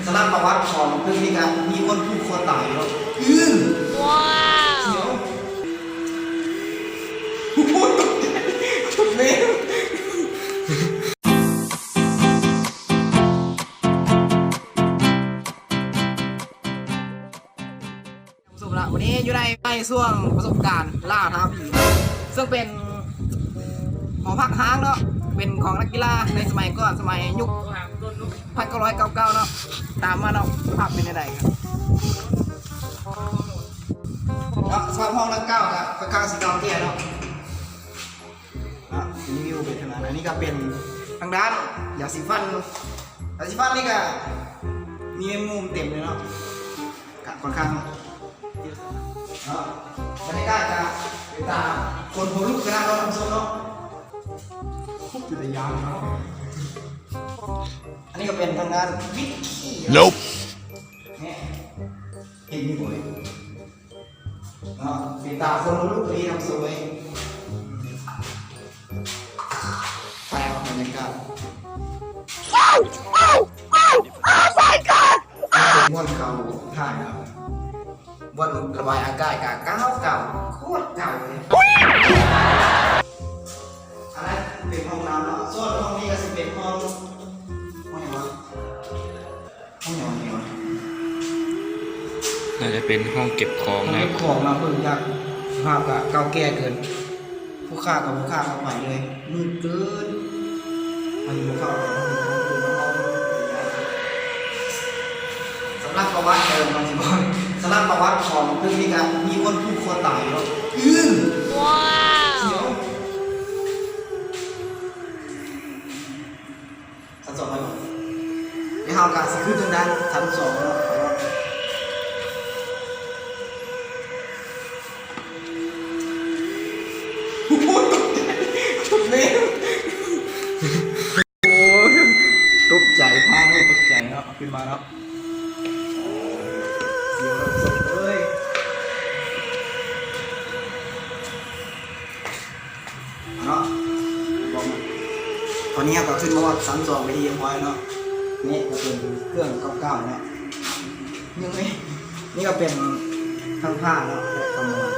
ສຳລັບປະຫວັດຂອງຕຶກນີ້ກະມີຄົນຜູກຄໍຕາຍເນາະ. ອື ວ້າວ ສຽວ ໂອ້ໂຫ ຕົກໃຈ ຕົກເລວ. ຜູ້ຊົມລະ ວັນນີ້ຢູ່ໃນ ໃນຊ່ວງປະສົບການລ່າທ້າຜີ ເຊິ່ງເປັນຫໍພັກຮ້າງເນາະ ເປັນຂອງນັກກິລາໃນສະໄໝກ່ອນ ສະໄໝຍຸກພັນເກົ້າຮ້ອຍເກົ້າເກົ້າເນາະ. ຕາມມາເນາະ ສະພາບເປັນຈັ່ງໃດກັນເນາະ. ສະພາບຫ້ອງດັ່ງກ່າວກະຄ່ອນຂ້າງຊິເກົ່າແກ່ເນາະ. ອ່ະ ຣີວິວໄປທາງນັ້ນ ອັນນີ້ກະເປັນທາງດ້ານຢາສີຟັນ ຢາສີຟັນນີ້ກະມີແມງມຸມເຕັມເລີຍເນາະ. ກະຄ່ອນຂ້າງເນາະ ບັນຍາກາດກະເປັນຕາຂົນຫົວລຸກຂະໜາດເນາະທ່ານຜູ້ຊົມເນາະ. ໂຄດເປັນຕາຢ້ານເນາະ. ອັນນີ້ກະເປັນທາງດ້ານວິດຄີເນາະ ເຫັນຢູ່ບໍ່ເນາະ ເປັນຕາຂົນຫົວລຸກອີ່ຫຼີທ່ານຜູ້ຊົມເອີຍ. ໄປເອົາບັນຍາກາດ ມ່ວນເຂົາຖ່າຍເນາະ ບ່ອນລະບາຍອາກາດກະເກົ່າໆ ໂຄດເກົ່າເລີຍ. ອັນນັ້ນເປັນຫ້ອງນ້ຳເນາະ ສ່ວນຫ້ອງນີ້ກະຊິເປັນຫ້ອງ ຫ້ອງຫຍັງວະ? ຫ້ອງຫຍັງວະ? ໜ້າຈະເປັນຫ້ອງເກັບຂອງນະ ຫ້ອງເກັບຂອງເນາະ. ເບິ່ງຈາກສະພາບກະເກົ່າແກ່ເກີນ ຜູ້ຄ້າກະບໍ່ກ້າເຂົ້າໄປເລີຍ ມືດເກີນ. ອັນນີ້ບໍ່ເຂົ້າໄປຫ້ອງ ຫ້ອງອື່ນເນາະ. ສຳລັບປະຫວັດ ເອີ ມັນຊິບອກ ສຳລັບປະຫວັດຂອງຕຶກນີ້ກະມີຄົນຜູກຄໍຕາຍເນາະ. ອື ວ້າວ ສຽວ ຊັ້ນສອງແລ້ວ ແລ້ວເຮົາກະຊິຂຶ້ນທາງດ້ານຊັ້ນສອງເນາະ. ໂອ້ໂຫ ຕົກໃຈ ຕົກເລວ. ໂອ້ຍ ຕົກໃຈ ພາດເລີຍ ຕົກໃຈເນາະ ຂຶ້ນມາເນາະ. ໂອ້ຍ ສຽວເລີຍ ສົບເອີຍ. ເນາະ ຕອນນີ້ເຮົາກະຂຶ້ນມາຮອດຊັ້ນສອງເປັນທີ່ຮຽບຮ້ອຍເນາະ. ນີ້ກະເປັນເຄື່ອງເກົ່າໆເນາະ ຍັງມີ ນີ້ກະເປັນທັງຜ້າເນາະ ແລະກະໝອນ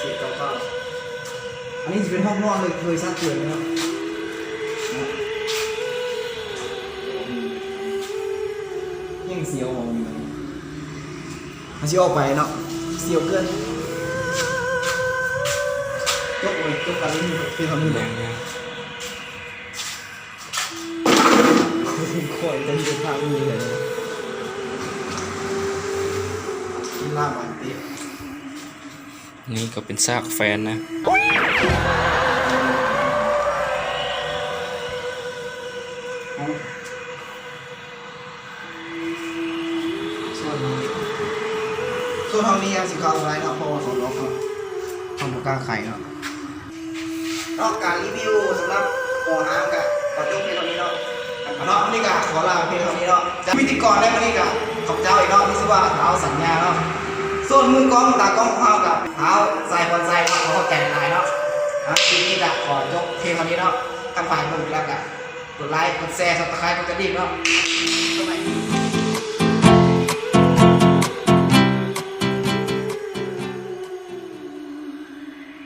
ສີເກົ່າໆ. ອັນນີ້ຊິເປັນຫ້ອງນອນເລີຍ ໂດຍຊັດເຈນເນາະ ຍັງສຽວຢູ່. ເຮົາຊິອອກໄປເນາະ ສຽວເກີນ. ຈົບເລີຍ ຈົບການຣີວິວພຽງເທົ່ານີ້. ຍັງ ຍັງ ຂ້ອຍຕ້ອງເຮັດພາກນີ້ເລີຍ ກິນລາບຫວານເຕະ. ນີ້ກະເປັນຊາກແຟນນະ. ສ່ວນ ສ່ວນຫ້ອງນີ້ຍັງຊິເຂົ້າບໍ່ໄດ້ເນາະ ເພາະວ່າເຂົາລັອກເນາະ ເຮົາບໍ່ກ້າໄຂເນາະ. ເນາະ ການຣີວິວສຳລັບຫໍຮ້າງກະຂໍຈົບພຽງເທົ່ານີ້ເນາະ. ເນາະ ມື້ນີ້ກະຂໍລາພຽງເທົ່ານີ້ເນາະ. ຈາກພິທີກອນໃນມື້ນີ້ກະຂອບໃຈເນາະ ມີຊື່ວ່າທ້າວສັນຍາເນາະ. ສ່ວນມືກ້ອງຕາກ້ອງຂອງເຮົາກະທ້າວສາຍພອນໄຊ ຂໍຂອບໃຈຫຼາຍເນາະ. ອ່າ ຄລິບນີ້ກະຂໍຈົບພຽງເທົ່ານີ້ເນາະ. ຄັນໃຜເບິ່ງແລ້ວກະກົດໄລ ກົດແຊ ຊັບສະໄຄຣບ໌ ກົດກະດິ່ງເນາະ. ສະບາຍດີ.